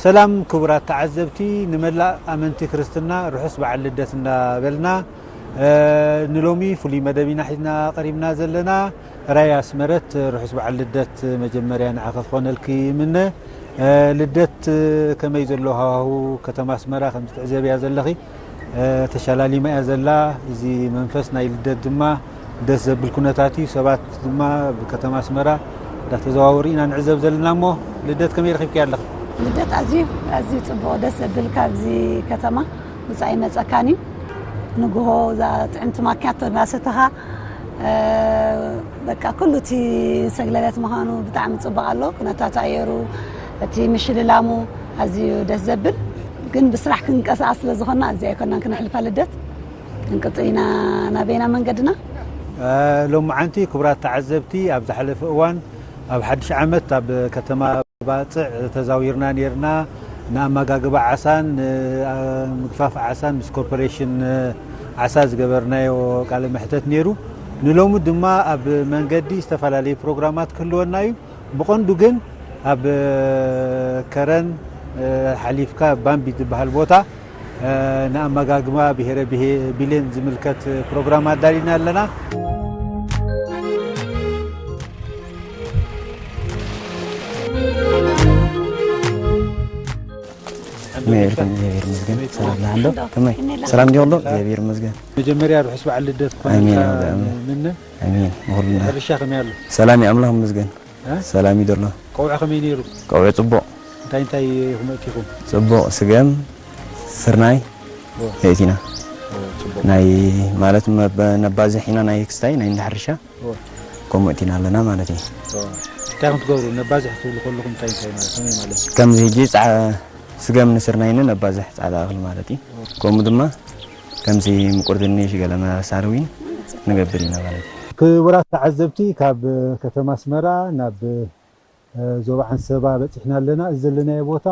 ሰላም ክቡራት ተዓዘብቲ፣ ንመላእ ኣመንቲ ክርስትና ርሑስ በዓል ልደት እንዳበልና፣ እ፣ ንሎሚ ፍሉይ መደብ ኢና ሒዝና ቀሪብና ዘለና። ራይ ኣስመረት ርሑስ በዓል ልደት መጀመርያ ንዓኺ ክኾነልኪ ይምነ። እ፣ ልደት ከመይ ዘሎ ሃዋሁ ከተማ ኣስመራ ከም ትዕዘብያ ዘለኺ? እ፣ ተሻላሊማ እያ ዘላ። እዚ መንፈስ ናይ ልደት ድማ ደስ ዘብል ኩነታት እዩ። ሰባት ድማ ኣብ ከተማ ኣስመራ እንዳተዘዋወሩ ኢና ንዕዘብ ዘለና። እሞ ልደት ከመይ ረኺብክያ ኣለኺ? ልደት ኣዝዩ፣ ኣዝዩ ጽቡቕ፣ ደስ ዘብል፣ ካብዚ ከተማ ውጻእ ይመጸካን እዩ። ንግሆ እዛ ጥዕምቲ ማኪያቶ እናሰተኻ፣ እ፣ በቃ ኩሉ እቲ ሰግለለት ምዃኑ ብጣዕሚ ጽቡቕ ኣሎ። ኩነታት ኣየሩ፣ እቲ ምሽልላሙ ኣዝዩ ደስ ዘብል። ግን ብስራሕ ክንቀሳቐስ ስለ ዝኾንና ኣብዚ ኣይኮናን ክነሕልፋ ልደት። ክንቅጽል ኢና ናበይና መንገድና። እ፣ ሎማዓንቲ ክቡራት ተዓዘብቲ፣ ኣብ ዝሓለፈ እዋን ኣብ ሓድሽ ዓመት ኣብ ከተማ ባጽዕ ተዛዊርና ነይርና። ንኣመጋግባ ዓሳን፣ እ፣ ምግፋፍ ዓሳን ምስ ኮርፖሬሽን፣ እ፣ ዓሳ ዝገበርናዮ ቃለ መሕተት ነይሩ። ንሎሚ ድማ ኣብ መንገዲ ዝተፈላለዩ ፕሮግራማት ክህልወና እዩ። ብቐንዱ ግን ኣብ፣ እ፣ ከረን፣ እ፣ ሓሊፍካ ባምቢ ዝበሃል ቦታ፣ እ፣ ንኣመጋግባ ብሄረ ብሄ-፣ ቢሌን ዝምልከት ፕሮግራም ኣዳሊና ኣለና። ከመይ ኢልኩም? እግዚኣብሔር ይመስገን። ሰላም ዝሓሎ? ከመይ? ሰላም እንዲኹ ኣሎ? እግዚኣብሔር ይመስገን። መጀመርያ ርሑስ በዓል ልደት ኣሜን፣ ክኾነልካ ኣሜን። ምነ። ኣሜን። ንኹልና። ሕርሻ ከመይ ኣሎ? ሰላም እዩ፣ ኣምላኽ ይመስገን። እ? ሰላም እዩ ዘሎ። ቀውዒ ከመይ ነይሩ? ቀውዒ ጽቡቕ። እንታይ እንታይ ኢኹም ኣእቲኹም? ጽቡቕ፣ ስገም፣ ስርናይ ኦ። የእቲና። ኦ፣ ጽቡቕ። ናይ፣ ማለት፣ መበ-፣ ነባዝሕ ኢና፣ ናይ ክስታይ፣ ናይ እንዳ ሕርሻ። ኦ። ከምኡ እቲና ኣለና ማለት እዩ። ኦ። እንታይ ኢኹም ትገብሩ? ነባዝሕ ክትብሉ ከለኹም እንታይ እንታይ ማለት፣ ከመይ ማለት እዩ? ከምዚ ሕጂ ጻ-፣ ስገም ንስርናይን ነባዝሕ ጻዕዳ እኽሊ ማለት እዩ። ኦ። ከምኡ ድማ ከምዚ ምቁር ድንሽ፣ ገለ መሳርዊን ንገብር ኢና ማለት እዩ። ክቡራት ተዓዘብቲ፣ ካብ ከተማ ኣስመራ ናብ ዞባ ዓንሰባ በጺሕና ኣለና። እዚ ዘለናዮ ቦታ፣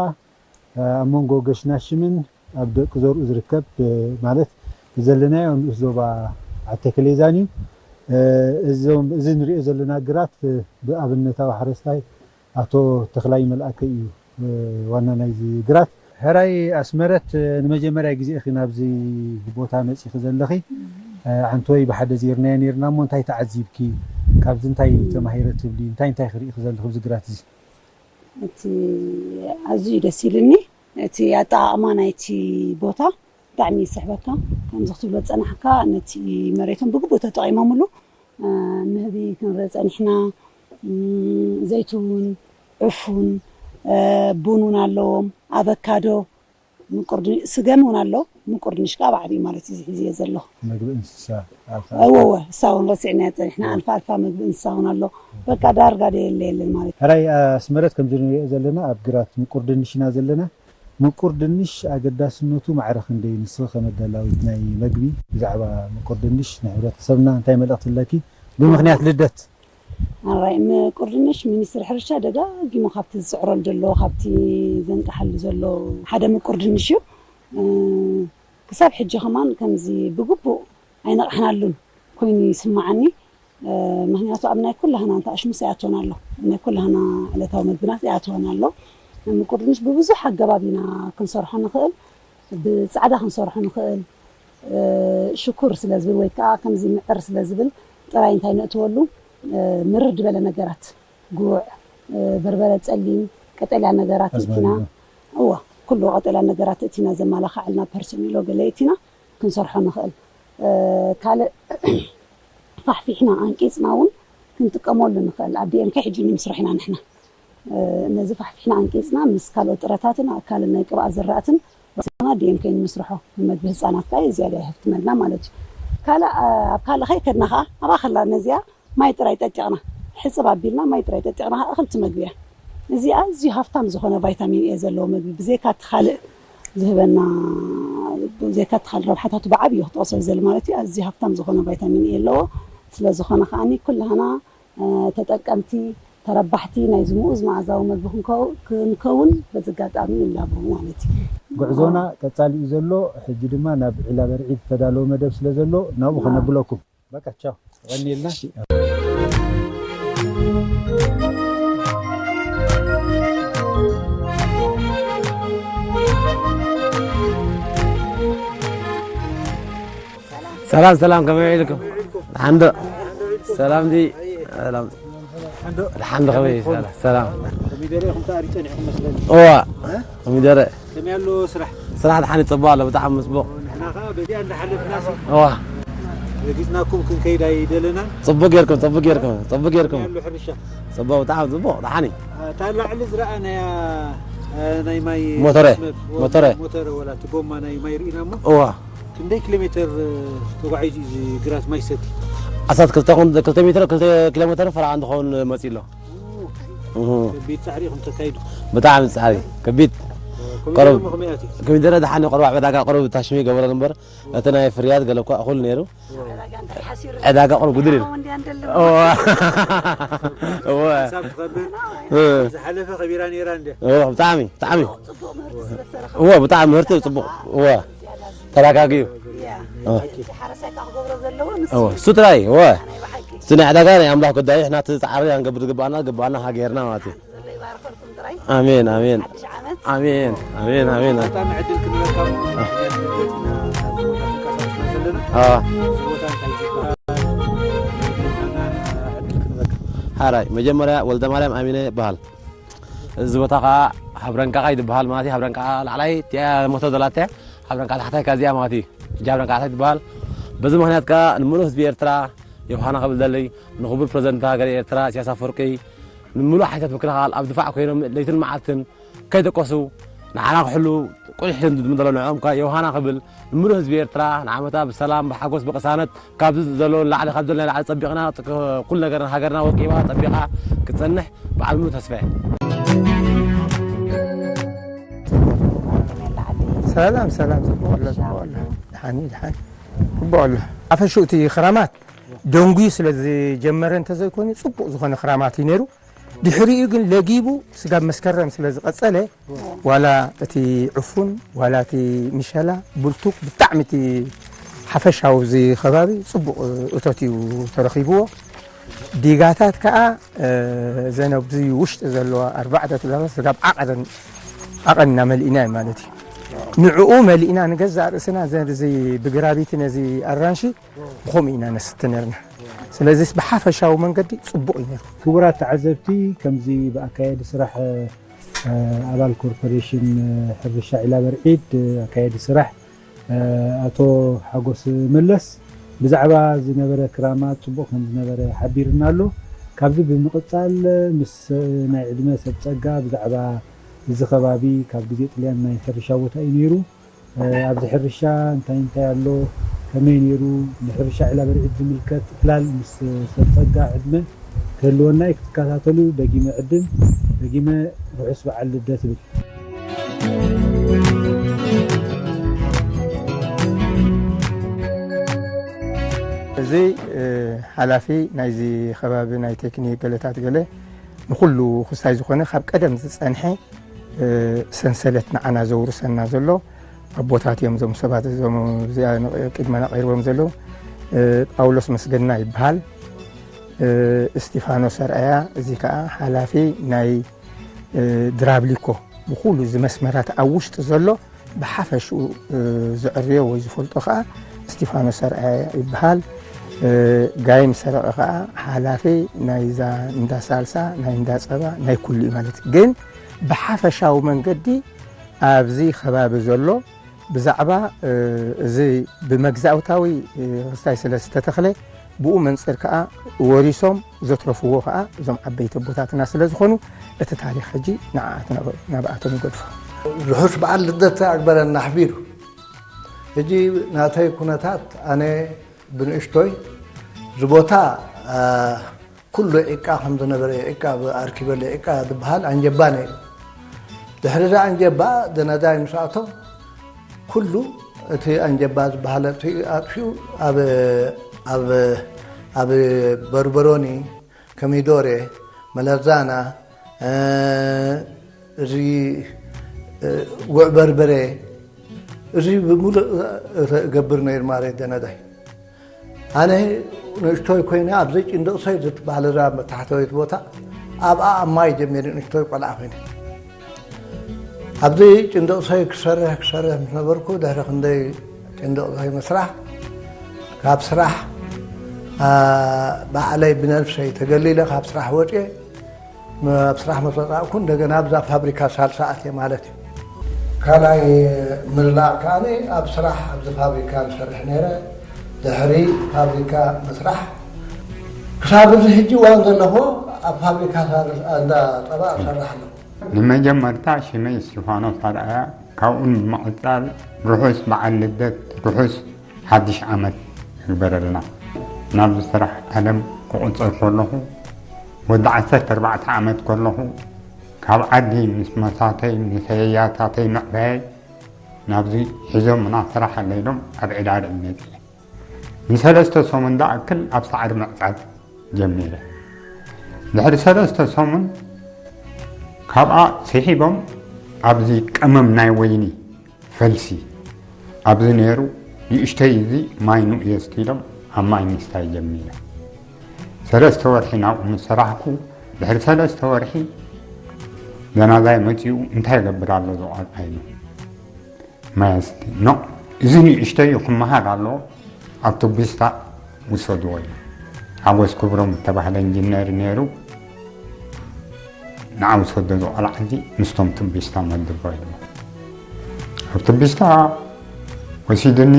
እ፣ ኣብ መንጎ ገሽናሽምን ኣብ ደቂ ዘርኡ ዝርከብ፣ እ፣ ማለት ዘለናዮ ንኡስ ዞባ ዓዲ ተከሌዛን እዩ። እ፣ እዞም፣ እዚ ንሪኦ ዘለና ግራት፣ እ፣ ብኣብነታዊ ሓረስታይ ኣቶ ተኽላይ መልኣከ እዩ፣ እ፣ ዋና ናይዚ ግራት። ሕራይ ኣስመረት፣ እ፣ ንመጀመርያ ግዜ ኢኺ ናብዚ ቦታ መጺኺ ዘለኺ። እ፣ ዓንተወይ ብሓደ ዜርናዮ ኔርና እሞ እንታይ ተዓዚብኪ? ካብዚ እንታይ ተማሂረ ትብሊ? እንታይ እንታይ ክርኢ ዘለኹ ኣብዚ ግራት እዚ? እቲ ኣዝዩ ደስ ኢሉኒ። እቲ ኣጠቓቕማ ናይቲ ቦታ ብጣዕሚ ይስሕበካ። ከምዚ ክትብሎ ዝጸናሕካ፣ ነቲ መሬቶም ብግቡእ ተጠቒሞምሉ፣ እ፣ ንህቢ ክንርኢ ጸኒሕና። እም፣ ዘይትውን፣ ዕፉን፣ እ፣ ቡን እውን ኣለዎም፣ ኣቨካዶ፣ ምቁር ድንሽ፣ ስገም እውን ኣሎ። ምቁር ድንሽ ከኣ ብዓብዩ ማለት እዩ፣ እዚ ሒዝዮ ዘለኹ። መግቢ እንስሳ ኣልፋ እወ፣ ኣልፋ። እወ፣ እሳ እውን ረሲዕናያ ጸኒሕና። እወ። ኣልፋ ኣልፋ መግቢ እንስሳ እውን ኣሎ። በቃ ዳርጋ ደየለ የለን ማለት እዩ። ሕራይ ኣስመረት፣ ከምዚ ንሪኦ ዘለና ኣብ ግራት ምቁር ድንሽ ኢና ዘለና። ምቁር ድንሽ ኣገዳስነቱ ማዕረ ክንደይ? ንስኺ ከም ኣዳላዊት ናይ መግቢ ብዛዕባ ምቁር ድንሽ ንሕብረተሰብና እንታይ መልእኽቲ ኣለኪ? ብምኽንያት ልደት። ኣራይ፣ ምቁር ድንሽ ሚኒስትሪ ሕርሻ ደጋጊሙ ካብቲ ዝጽዕረሉ ዘሎ፣ ካብቲ ዘንቅሓሉ ዘሎ ሓደ ምቁር ድንሽ እዩ። እ፣ ክሳብ ሕጂ ከማን ከምዚ ብግቡእ ኣይነቕሕናሉን ኮይኑ ይስምዓኒ። እ፣ ምኽንያቱ ኣብ ናይ ኩላህና እንተ ኣሽሙስ ይኣትወና ኣሎ። ኣብ ናይ ኩላህና ዕለታዊ መግብናት ይኣትወና ኣሎ። ምቁር ድንሽ ብብዙሕ ኣገባብ ኢና ክንሰርሖ ንኽእል። ብጻዕዳ ክንሰርሖ ንኽእል። እ፣ ሽኩር ስለ ዝብል ወይ ከኣ ከምዚ ምዕር ስለ ዝብል ጥራይ እንታይ ነእትወሉ፣ እ፣ ምርር ዝበለ ነገራት፣ ጉዕ፣ እ፣ በርበረ ጸሊም፣ ቀጠልያ ነገራት ኣዝማሪኖ። እቲና፣ እዋ፣ ኩሉ ቀጠልያ ነገራት እቲና ዘማላኽዐልና ፐርሰሚሎ ገለ እቲና ክንሰርሖ ንኽእል። እ፣ ካልእ ፋሕፊሕና ኣንቂጽና እውን ክንጥቀመሉ ንኽእል። ኣብ ዲ ኤም ከ ሕጂ ንምስራሕ ኢና ንሕና። እ፣ ነዚ ፋሕፊሕና ኣንቂጽና ምስ ካልኦት ጥረታትን ኣካልን ናይ ቅብኣት ዝራእትን ባስና ዲ ኤም ከ ንምስርሖ። ንመግቢ ህጻናት ከኣ ዝያዳ የህፍትመልና ማለት እዩ። ካልእ፣ እ፣ ኣብ ካልእ ከይከድና ከኣ ኣብኣ ከላ ነዚኣ ማይ ጥራይ ጠጢቕና፣ ሕጽብ ኣቢልና ማይ ጥራይ ጠጢቕና ከኣ እኽልቲ መግቢ እያ። እዚ ኣዝዩ ሃፍታም ዝኾነ ቫይታሚን ኤ ዘለዎ መግቢ፣ ብዘይካ እቲ ካልእ ዝህበና፣ ብዘይካ እቲ ካልእ ረብሓታቱ ብዓብዩ ክጠቕሶ ዝደሊ ማለት እዩ። ኣዝዩ ሃፍታም ዝኾነ ቫይታሚን ኤ ኣለዎ። ስለ ዝኾነ ከኣኒ ኩላህና፣ እ፣ ተጠቀምቲ፣ ተረባሕቲ ናይዚ ምኡዝ መኣዛዊ መግቢ ክንከው-፣ ክንከውን በዚ ኣጋጣሚ ንላቦ ማለት እዩ። ጉዕዞና ቀጻሊ እዩ ዘሎ። ሕጂ ድማ ናብ ዒላ በርዒ ዝተዳለወ መደብ ስለ ዘሎ ናብኡ ከነብለኩም። በቃ ቻው። ቀኒልና። ሰላም ሰላም፣ ከመይ ውዒልኩም? ደሓን ዶ? ሰላም ዲ? ሰላም። ደሓን ዶ? ከመይ? ሰላም፣ ሰላም። ኮሚደረ ኢኹም ተኣሪ ጸኒሕኩም መስለኒ። እዋ፣ እ? ኮሚደረ። ከመይ ኣሎ ስራሕ? ስራሕ ደሓን እዩ፣ ጽቡቕ ኣሎ፣ ብጣዕሚ ጽቡቕ። ንሕና ኸኣ በዚኣ እንዳሓለፍናሲ እዋ። ረጊጽናኩም ክንከይድ ኣይደለናን። ጽቡቕ ጌርኩም፣ ጽቡቕ ጌርኩም፣ ጽቡቕ ጌርኩም። ከመይ ኣሎ ሕርሻ? ጽቡቕ፣ ብጣዕሚ ጽቡቕ፣ ደሓን እዩ። እታ ላዕሊ ዝረኣናያ፣ እ፣ ናይ ማይ ሞተረ፣ መስመር፣ ሞተረ። ሞተረ ወላ እቲ ጎማ ናይ ማይ ርኢና እሞ። እዋ። ክንደይ ኪሎ ሜትር ተጓዒዙ እዩ እዚ ግራት ማይ ሰቲ? ኣስታት ክልተ ኹን-፣ ክልተ ሜትሮ፣ ክልተ ኪሎ ሜትሮ ፈረቓ እንትኸውን መፂኡ ኣሎ። እሁ። ከቢድ ፃዕሪ ኢኹም ተካይዱ። ብጣዕሚ ፃዕሪ፣ ከቢድ። ኮሚደረ ቀረብ-፣ እሞ ከመይ ኣትዩ? ኮሚደረ ደሓን እዩ፣ ቀረብ ኣብ ዕዳጋ ቀረብ ታሽሚ ይገበረሉ እምበር፣ እቲ ናይ ፍርያት ገለ እኳ እኹል ነይሩ። ዕዳጋ እንታይ ሓሲሩ? ዕዳጋ ቀረብ ጉድል ኢሉ። ኣዎ፣ እንዲያ እንደለ። እዋ። እዋ። ሓሳብ ትኸብር። እ። ዝሓለፈ ከቢራ ነይራ እንድያ። እዋ፣ ብጣዕሚ፣ ብጣዕሚ። ጽቡቕ ምህርቲ ስለ ዝተረኸበ። እዋ፣ ብጣዕሚ ምህርቲ ጽቡቕ። እዋ። ተረጋግዩ። እያ። እ። እቲ ሓረስታይ ከዓ ክገብሮ ዘለዎ ንሱ እዋ፣ እዩ። እሱ ጥራይ፣ እዋ። ናይ ብሓቂ። እሱ ናይ ዕዳጋ ናይ ኣምላኽ ጉዳይ፣ ንሕና እቲ ጻዕሪ ክንገብር ዝግባኣና፣ ዝግባኣና ሃገርና ማለት እዩ። ዘሎ ይባርኸልኩም ጥራይ። ኣሜን፣ ኣሜን። ሓድሽ ዓመት። ኣሜን፣ ኣሜን፣ ኣሜን። ኣጋጣሚ ዕድል ክንረካ አ። ምክንያት ንብረትና ኣብዚ ቦታ ክንቀሳቀስና ዘለና። አ። እዚ ቦታ እንታይ ዝበሃል? ዕድል ክንረካ። ሓራይ፣ መጀመርያ ወልደ ማርያም ኣሚነ ይበሃል። እዚ ቦታ ኸዓ ሃብረንቃ ይበሃል ማለት እዩ። ሃብረንቃ ላዕላይ እቲኣ ሞቶ ዘላትያ፣ ሃብረንቃ ታሕታይ ካዚኣ ማለት እዩ። እጃ ሃብረንቃ ታሕታይ ትበሃል። በዚ ምኽንያት ከኣ ንምሉእ ህዝቢ ኤርትራ ዮሃና ክብል ደሊ፣ ንኽቡር ፕረዚደንት ሃገር ኤርትራ ኢሳያስ ኣፈወርቂ፣ ንምሉእ ሓይልታት ምክልኻል ኣብ ድፋዕ ኮይኖም ለይትን መዓልትን ከይደቀሱ ንዓና ክሕሉ ቁሊሕ ዝድምደሎ ንዕኦም ከኣ ዮሃና ክብል ንምሉእ ህዝቢ ኤርትራ ንዓመታ ብሰላም፣ ብሓጎስ፣ ብቅሳነት ካብዚ ዘሎ ንላዕሊ፣ ካብ ዘሎ ንላዕሊ ጸቢቕና፣ ኩሉ ነገርና ሃገርና ወቂባ ጸቢቓ ክትጸንሕ በዓል ምሉእ ተስፋ እየ። ሰላም፣ ሰላም፣ ጽቡቕ ኣሎ፣ ጽቡቕ ኣሎ። ደሓን እዩ፣ ደሓን። ጽቡቕ ኣሎ። ኣፈሹ እቲ ክራማት ደንጉዩ ስለ ዝጀመረ እንተዘይኮይኑ፣ ጽቡቕ ዝኾነ ክራማት እዩ ነይሩ። ድሕሪኡ ግን ለጊቡ ስጋብ መስከረም ስለ ዝቐጸለ፣ ዋላ እቲ ዕፉን፣ ዋላ እቲ ምሸላ፣ ብልቱክ፣ ብጣዕሚ እቲ ሓፈሻዊ እዚ ከባቢ ጽቡቕ እቶት እዩ ተረኺብዎ። ዲጋታት ከኣ፣ እ፣ እዘን ኣብዚ ውሽጢ ዘለዋ ኣርባዕተ ዲጋታት ስጋብ ዓቐን፣ ዓቐንና መሊእና እዩ ማለት እዩ። ንዕኡ መሊእና ንገዛእ ርእስና ዘ-፣ እዚ ብግራቢቲ ነዚ ኣራንሺ ብኸምኡ ኢና ነስቲ ነርና። ስለዚስ ብሓፈሻዊ መንገዲ ጽቡቕ እዩ ነይሩ። ክቡራት ተዓዘብቲ፣ ከምዚ ብኣካየዲ ስራሕ፣ እ፣ ኣባል ኮርፖሬሽን፣ እ፣ ሕርሻ ዒላ በርዒድ፣ እ፣ ኣካየዲ ስራሕ፣ እ፣ ኣቶ ሓጎስ መለስ ብዛዕባ ዝነበረ ክራማት ጽቡቕ ከም ዝነበረ ሓቢርና ኣሎ። ካብዚ ብምቕጻል ምስ ናይ ዕድመ ሰብ ጸጋ ብዛዕባ እዚ ከባቢ ካብ ግዜ ጥልያን ናይ ሕርሻ ቦታ እዩ ነይሩ። እ፣ ኣብዚ ሕርሻ እንታይ እንታይ ኣሎ፣ ከመይ ነይሩ፣ ንሕርሻ ዕላ በርዒድ ዝምልከት ዕላል ምስ ሰብ ጸጋ ዕድመ ክህልወና እዩ ክትከታተሉ ደጊመ ዕድም፣ ደጊመ ርሑስ በዓል ልደት እብል። እዚ፣ እ፣ ሓላፊ ናይዚ ከባቢ ናይ ቴክኒክ ገለታት ገለ ንኹሉ ክስታይ ዝኾነ ካብ ቀደም ዝጸንሐ፣ እ፣ ሰንሰለት ንዓና ዘውርሰና ዘሎ ኣቦታት እዮም። እዞም ሰባት እዞም እዚኣ ን-፣ ቅድመና ቀሪቦም ዘለዉ፣ እ፣ ጳውሎስ መስገና ይበሃል። እ፣ እስጢፋኖስ ኣርኣያ፣ እዚ ከኣ ሓላፊ ናይ፣ እ፣ ድራብሊኮ፣ ብኹሉ እዚ መስመራት ኣብ ውሽጢ ዘሎ ብሓፈሽኡ፣ እ፣ ዝዕርዮ ወይ ዝፈልጦ ከኣ እስጢፋኖስ ኣርኣያ ይበሃል። እ፣ ጋይም ሰረቐ ከኣ ሓላፊ ናይዛ እንዳ ሳልሳ፣ ናይ እንዳ ጸባ፣ ናይ ኩሉ እዩ ማለት እዩ። ግን ብሓፈሻዊ መንገዲ ኣብዚ ከባቢ ዘሎ ብዛዕባ፣ እ፣ እዚ ብመግዛእታዊ፣ እ፣ ክስታይ ስለ ዝተተኽለ፣ ብኡ መንጽር ከኣ ወሪሶም ዘትረፍዎ ከኣ እዞም ዓበይቲ ኣቦታትና ስለ ዝኾኑ፣ እቲ ታሪኽ ሕጂ ንዓኣት-፣ ናብኣቶም ይገድፎ። ርሑስ በዓል ልደት ኣግበረና ኣሕቢሩ። ሕጂ ናተይ ኩነታት፣ ኣነ ብንእሽቶይ እዚ ቦታ፣ እ፣ ኩሉ ዒቃ ከም ዝነበረ፣ ዒቃ፣ ኣርኪበለ ዒቃ ዝበሃል ኣንጀባ ነይሩ። ድሕሪ እዛ ኣንጀባ ደነዳይ ምስ ኣቶም፣ ኩሉ እቲ ኣንጀባ ዝበሃል እቲ ኣጥፊኡ ኣብ፣ ኣብ፣ ኣብ በርበሮኒ፣ ኮሚዶሬ፣ መለዛና፣ እ፣ እዚ፣ እ፣ ጉዕ በርበረ፣ እዚ ብምሉእ እገብር ነይሩ ማለት ደነዳይ። ኣነ ንእሽቶይ ኮይነ ኣብዚ ጭንድቕ ሰይ ዝትበሃል እዛ ታሕተወይቲ ቦታ ኣብኣ ኣብ ማይ ጀሚሩ ንእሽቶይ ቆልዓ ኮይነ። ኣብዚ ጭንድቕ ሰይ ክሰርሕ ክሰርሕ ምስ ነበርኩ ድሕሪ ክንደይ ጭንድቕ ሰይ ምስራሕ ካብ ስራሕ ባዕለይ ብነብሰይ ተገሊለ ካብ ስራሕ ወፅየ ኣብ ስራሕ ምስ ወፃእኩ እንደገና ኣብዛ ፋብሪካ ሳልሳ ኣትየ ማለት እዩ። ካልኣይ ምልላእ ከኣ ኣብ ስራሕ ኣብዚ ፋብሪካ ንሰርሕ ነይረ። ድሕሪ ፋብሪካ ምስራሕ ክሳብ እዚ ሕጂ እዋን ዘለኹ ኣብ ፋብሪካ ሳልሳ እንዳ ፀባ እሰርሕ ኣለኹ። ንመጀመርታ ሽመይ እስቲፋኖስ ኣርኣያ፣ ካብኡን ብምቕጻል ርሑስ በዓል ልደት፣ ርሑስ ሓድሽ ዓመት ይግበረልና። ናብዚ ስራሕ ዓለም ክቕጽር ከለኹ ወዲ ዓሰርተ ኣርባዕተ ዓመት ከለኹ ካብ ዓዲ ምስ መሳተይ ምስ ኣያታተይ ምዕባየይ ናብዚ ሒዞምና ስራሕ ኣለ ኢሎም ኣብ ዕዳርዒ መጺኤ። ንሰለስተ ሰሙን ዝኣክል ኣብ ሳዕሪ ምዕጻድ ጀሚረ። ድሕሪ ሰለስተ ሰሙን ካብኣ ስሒቦም ኣብዚ ቀመም ናይ ወይኒ ፈልሲ ኣብዚ ነይሩ ንእሽተይ እዚ ማይ ንኡ የስቲሎም ኣብ ማይ ምስታይ ጀሚረ። ሰለስተ ወርሒ ናብኡ ምስ ሰራሕኩ ድሕሪ ሰለስተ ወርሒ ዘናዛይ መፂኡ እንታይ ይገብር ኣሎ ዝቆልዓ ኢሉ። ማየስቲ ኖ እዚ ንእሽተይ ክመሃር ኣሎ ኣብ ቱቢስታ ውሰድዎ ኢሉ። ሓጎስ ክብሮም ዝተባህለ ኢንጂነር ነይሩ። ንዓ ውሰዶ እዚ ቆልዓ እዚ ምስቶም ቱቢስታ መድቦ ኢሉ። ኣብ ቱቢስታ ወሲድኒ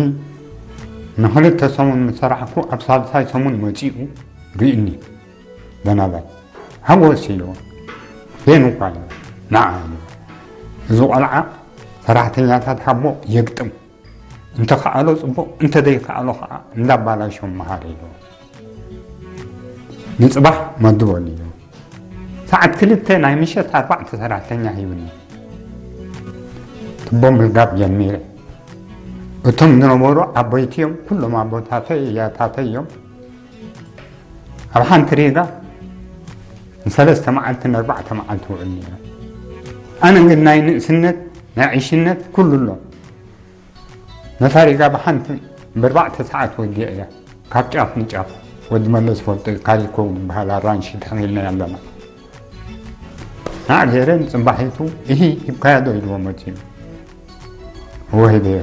ንክልተ ሰሙን ምስ ሰራሕኩ ኣብ ሳልሳይ ሰሙን መፂኡ ርእኒ ዘናባይ ሓጎስ ኢልዎ ፌን እኳ ኢሉ ንዓ ኢሉ እዚ ቆልዓ ሰራሕተኛታት ሃቦ የግጥም እንተኸኣሎ ፅቡቕ እንተዘይከኣሎ ከዓ እንዳባላሾ መሃር ኢልዎ ንፅባሕ መድበሉ ኢልዎ ሰዓት ክልተ ናይ ምሸት ኣርባዕተ ሰራሕተኛ ሂብኒ ትቦ ምልጋብ ጀሚረ እቶም ዝነበሩ ዓበይቲ እዮም ኩሎም ኣቦታተይ እያታተይ እዮም ኣብ ሓንቲ ሪጋ ንሰለስተ መዓልቲ ንኣርባዕተ መዓልቲ ውዕል ነይረ ኣነ ግን ናይ ንእስነት ናይ ዕሽነት ኩሉ ኣሎ ነታ ሪጋ ብሓንቲ ብርባዕተ ሰዓት ወዲአ እያ ካብ ጫፍ ንጫፍ ወዲ መለስ ፈልጦ ካሪኮ ዝበሃል ኣራንሺ ተኸሊልና ኣለና ናዕጌረ ንፅባሒቱ እሂ ሂብካያ ዶ ኢልዎ መፂኡ እወ ሂበዮ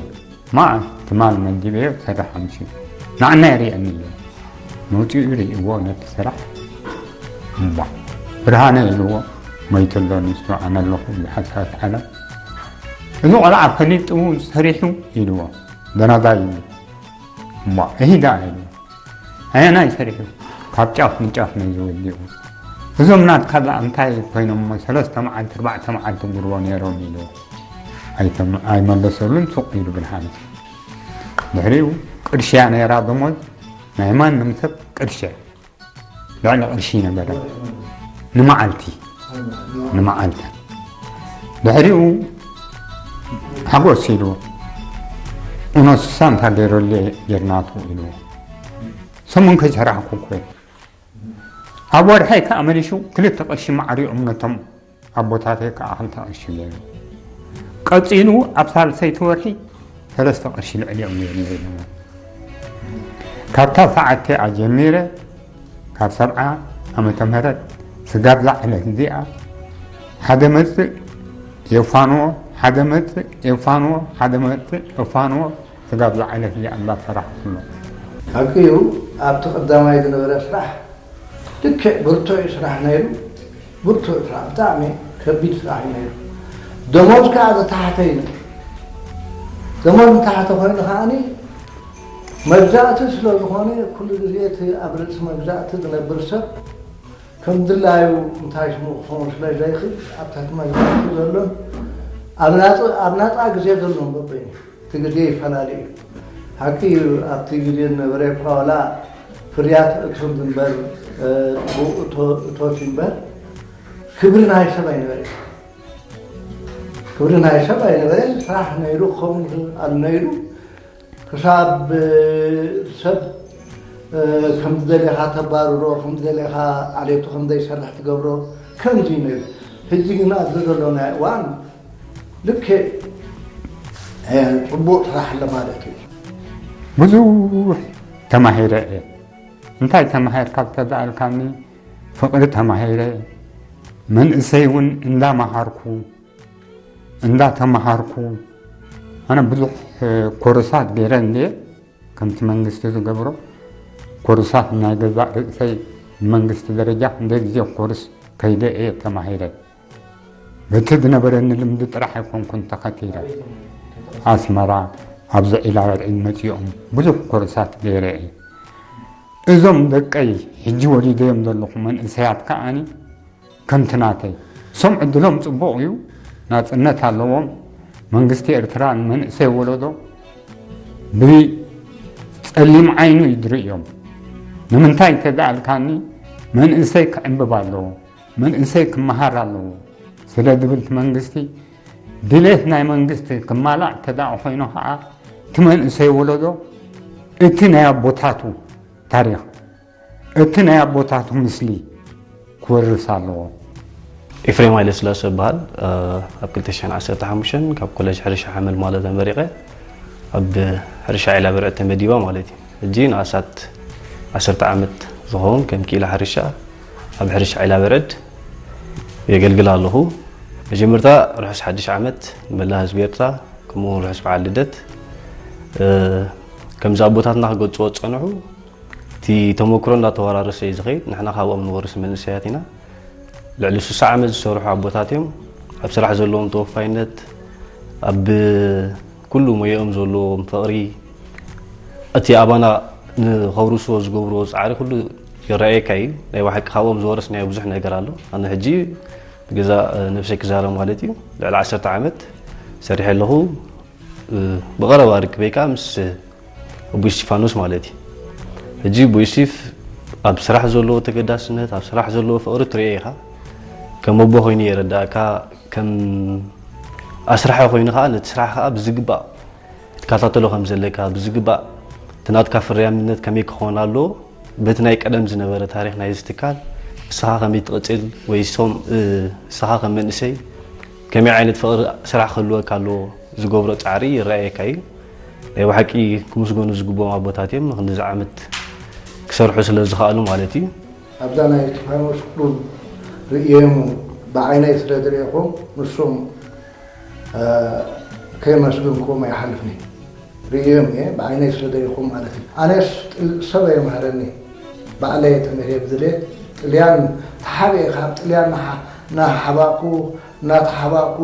ማዓ ትማል መዲበዮ ትሰርሕ ኣምሲ ንዓና የርእየኒ ኢሉ መውፅኡ ይርእይዎ ነቲ ስራሕ እባ ብርሃነ ኢልዎ መይቱ ኣሎ ንሱ ኣነ ኣለኹ ብሓሳት ዓለም እዚ ቆልዓ ፈሊጡ ሰሪሑ ኢልዎ ደናዛ ኢሉ እሞ እሂዳ ኢሉ ኣየናይ ሰሪሑ ካብ ጫፍ ንጫፍ ናይ ዝወዲኡ እዞም ናትካ ዛኣ እንታይ ኮይኖም እሞ ሰለስተ መዓልቲ ኣርባዕተ መዓልቲ ጉርቦ ነይሮም ኢሉ ኣይመለሰሉን ሱቕ ኢሉ ብርሃነ ድሕሪኡ ቅርሽያ ነይራ ደሞዝ ናይ ማንም ሰብ ቅርሽያ ልዕሊ ቅርሺ ነበረ ንመዓልቲ ንመዓልታ ድሕሪኡ ሓጎስ ኢሉ ኡኖ ስሳ እንታ ገይረሉ ጌርናቱ ኢሉ ሰሙን ከይሰራሕኩ እኮ ኣብ ወርሐይ ከዓ መሊሹ ክልተ ቅርሺ ማዕሪኦም ነቶም ኣቦታተይ ከዓ ክልተ ቅርሺ ገይሩ ቀፂሉ ኣብ ሳልሰይቲ ወርሒ ሰለስተ ቅርሺ ልዕሊኦም ገይሩ ካብታ ሰዓት እቲኣ ጀሚረ ካብ ሰብዓ ዓመተ ምህረት ስጋብ እዛ ዕለት እዚኣ ሓደ መፅእ የፋንዎ ሓደ መፅእ የፋንዎ ሓደ መፅእ የፋንዎ ስጋብ እዛ ዕለት እዚኣ እንዳሰራሕኩ ኣሎ። ሓቂ እዩ ኣብቲ ቀዳማይ ዝነበረ ስራሕ ልክዕ ብርቱዕ እዩ ስራሕ ነይሩ። ብርቱዕ ስራሕ፣ ብጣዕሚ ከቢድ ስራሕ እዩ ነይሩ። ደሞዝ ከዓ ዝተሓተ እዩ ነይሩ። ደሞዝ ዝተሓተ ኮይኑ ከዓኒ መግዛእቲ ስለ ዝኾነ ኩሉ ግዜ እቲ ኣብ ርእሲ መግዛእቲ ዝነብር ሰብ ከም ድላዩ እንታይ ሽሙ ክኸውን ስለ ዘይኽእል ኣብ ትሕቲ መግዛእቲ ዘሎን ኣብ ናፃ ኣብ ናፃ ግዜ ዘሎን በበይኑ እቲ ግዜ ይፈላለ እዩ። ሓቂ እዩ ኣብቲ ግዜ ዝነበረ እኳ ዋላ ፍርያት እቶት እምበር እቶት እምበር ክብሪ ናይ ሰብ ኣይነበረ ክብሪ ናይ ሰብ ኣይነበረ ስራሕ ነይሩ ክኸውን ይኽእል ኣሎ ነይሩ ክሳብ ሰብ ከም ዝደለኻ ተባርሮ ከም ዝደለኻ ዓሌቱ ከም ዘይሰርሕ ትገብሮ ከምዚ ነይሩ ሕጂ ግን ኣብዚ ዘሎና እዋን ልክዕ ፅቡቕ ስራሕ ኣሎ ማለት እዩ። ብዙሕ ተማሂረ እየ። እንታይ ተማሂርካ ዝተባሃልካኒ ፍቕሪ ተማሂረ። መንእሰይ እውን እንዳመሃርኩ እንዳተማሃርኩ ኣነ ብዙሕ ኮርሳት ገይረ እንድየ። ከምቲ መንግስቲ ዝገብሮ ኮርሳት ናይ ገዛእ ርእሰይ ብመንግስቲ ደረጃ ክንደይ ግዜ ኮርስ ከይደ እየ ተማሂረ። በቲ ዝነበረኒ ልምዲ ጥራሕ ኣይኮንኩን ተኸቲለ። ኣስመራ ኣብዚ ዒላ በርዒን መፂኦም ብዙሕ ኮርሳት ገይረ እየ። እዞም ደቀይ ሕጂ ወሊደዮም ዘለኹ መንእሰያት ከዓኒ ከምቲ ናተይ እሶም ዕድሎም ፅቡቕ እዩ። ናፅነት ኣለዎም። መንግስቲ ኤርትራ ንመንእሰይ ወለዶ ብፀሊም ዓይኑ እዩ ዝርእዮም። ንምንታይ ተዳኣልካኒ? መንእሰይ ክዕንብብ ኣለዎ፣ መንእሰይ ክመሃር ኣለዎ ስለ ዝብል እቲ መንግስቲ ድሌት ናይ መንግስቲ ክማላእ ተዳኣ ኮይኑ ከዓ እቲ መንእሰይ ወለዶ እቲ ናይ ኣቦታቱ ታሪኽ እቲ ናይ ኣቦታቱ ምስሊ ክወርስ ኣለዎ። ኤፍሬም ሃይለስላሰ እበሃል። ኣብ ክልተ ሽሕን ዓሰርተ ሓሙሽተን ካብ ኮሌጅ ሕርሻ ሓመልማሎ ተመሪቐ ኣብ ሕርሻ ዒላ በርዒ ተመዲባ ማለት እዩ። ሕጂ ንኣሳት ዓሰርተ ዓመት ዝኸውን ከም ክኢላ ሕርሻ ኣብ ሕርሻ ዒላ በርዒ የገልግል ኣለኹ። መጀመርታ ርሑስ ሓድሽ ዓመት ንመላእ ህዝቢ ኤርትራ፣ ከምኡ እውን ርሑስ በዓል ልደት። ከምዚ ኣቦታትና ክገልፅዎ ዝፀንሑ እቲ ተመክሮ እንዳተወራረሰ እዩ ዝኸይድ። ንሕና ካብኦም ንወርስ መንእሰያት ኢና። ልዕሊ ስሳ ዓመት ዝሰርሑ ኣቦታት እዮም። ኣብ ስራሕ ዘለዎም ተወፋይነት፣ ኣብ ኩሉ ሞያኦም ዘለዎም ፍቕሪ፣ እቲ ኣባና ንኸውርስዎ ዝገብርዎ ፃዕሪ ኩሉ ይረኣየካ እዩ። ናይ ብሓቂ ካብኦም ዝወረስናዮ ብዙሕ ነገር ኣሎ። ኣነ ሕጂ ብገዛእ ነብሰይ ክዛረብ ማለት እዩ። ልዕሊ ዓሰርተ ዓመት ሰሪሐ ኣለኹ። ብቐረባ ርክበይ ከዓ ምስ ኣቦይ እስቲፋኖስ ማለት እዩ። ሕጂ ኣቦይ እስቲፍ ኣብ ስራሕ ዘለዎ ተገዳስነት፣ ኣብ ስራሕ ዘለዎ ፍቕሪ ትርእዮ ኢኻ። ከም ኣቦ ኮይኑ የረዳእካ፣ ከም ኣስራሒ ኮይኑ ከዓ ነቲ ስራሕ ከዓ ብዝግባእ ክትከታተሎ ከም ዘለካ፣ ብዝግባእ እቲ ናትካ ፍርያምነት ከመይ ክኸውን ኣለዎ፣ በቲ ናይ ቀደም ዝነበረ ታሪኽ ናይዚ ትካል ንስኻ ከመይ ትቕጽል ወይ ሶም ንስኻ ከም መንእሰይ ከመይ ዓይነት ፍቕሪ ስራሕ ክህልወካ ኣለዎ ዝገብሮ ጻዕሪ ይረኣየካ እዩ። ናይ ብሓቂ ክምስገኑ ዝግብኦም ኣቦታት እዮም፣ ንክንድዚ ዓመት ክሰርሑ ስለ ዝኸኣሉ ማለት እዩ። ኣብዛ ናይ እስጢፋኖስ ክሉል ርእየሙ ብዓይነይ ስለ ዝርእኹም ንሶም ከየመስገንክዎም ኣይሓልፍን እየ። ርእየዮም እየ ብዓይነይ ስለ ዝርእኹም ማለት እዩ። ኣነስ ሰብ ኣየምሃረኒ ባዕለይ እየ ተምሂረ ብድሌት። ጥልያን ተሓቢኤ ካብ ጥልያን እናሓባእኩ እናተሓባእኩ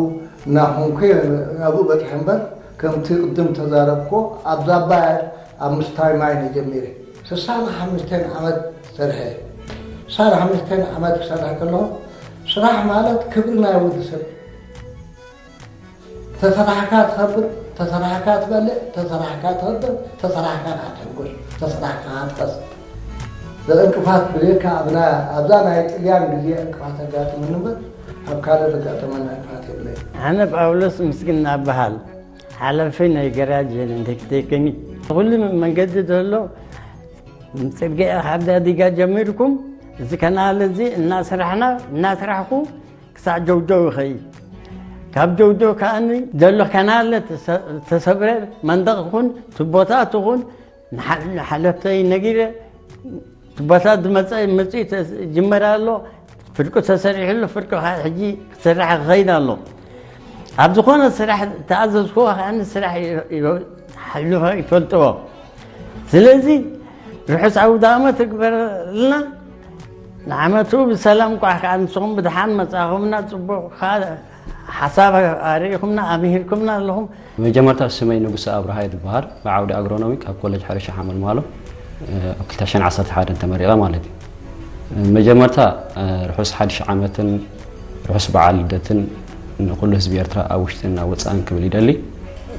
እናኾንኩ እየ ናብኡ በፂሐ እምበር ከምቲ ቅድም ተዛረብክዎ ኣብዛ ኣባይ ኣብ ምስታይ ማይ እየ ጀሚረ። ስሳን ሓሙሽተን ዓመት ሰርሐ። ስሳን ሓሙሽተን ዓመት ክሰርሕ ከለኹ ስራሕ ማለት ክብሪ ናይ ወዲ ሰብ ተሰራሕካ ትኸብር፣ ተሰራሕካ ትበልዕ፣ ተሰራሕካ ትኸብር፣ ተሰራሕካ ትሕጎስ፣ ተሰራሕካ ትኸስብ። ዘእንቅፋት ብሌካ ኣብዛ ናይ ጥልያን ግዜ እንቅፋት ኣጋጥመኒ እምበር ኣብ ካልእ ዘጋጠመና እንቅፋት የብለይ። ኣነ ጳውሎስ ምስግና እበሃል፣ ሓላፊ ናይ ገራጅ ቴክኒክ። ኩሉ መንገዲ ዘሎ ጽርግያ ካብ ዳዲጋ ጀሚርኩም እዚ ከናል እዚ እናስራሕና እናስራሕኩ ክሳዕ ጀውጀው ይኸይድ። ካብ ጀውጀው ከኣኒ ዘሎ ከናለ ተሰብረ መንደቕ ይኹን ቱቦታት ይኹን ንሓለፍተይ ነጊረ ቱቦታት ዝመፀ ምፅኢ ይጅመር ኣሎ። ፍርቂ ተሰሪሑ ኣሎ። ፍርቂ ከዓ ሕጂ ክስራሕ ይኸይድ ኣሎ። ኣብ ዝኾነ ስራሕ ተኣዘዝክዎ ከዓ ስራሕ ይፈልጥዎ። ስለዚ ርሑስ ኣውደ ኣመት ይግበረልና። ንዓመቱ ብሰላም እንቋዕ ከዓ ንስኹም ብድሓን መጻኹምና። ጽቡቕ ከዓ ሓሳብ ኣርእኹምና ኣምሂርኩምና ኣለኹም። መጀመርታ ስመይ ንጉሰ ኣብርሃ እየ ዝበሃል። ብዓውዲ ኣግሮኖሚክ ኣብ ኮሌጅ ሕርሻ ሓመልማሎ ኣብ ክልተ ሽሕን ዓሰርተ ሓደን ተመሪቐ ማለት እዩ። መጀመርታ ርሑስ ሓድሽ ዓመትን ርሑስ በዓል ልደትን ንኹሉ ህዝቢ ኤርትራ ኣብ ውሽጥን ኣብ ወጻእን ክብል ይደሊ።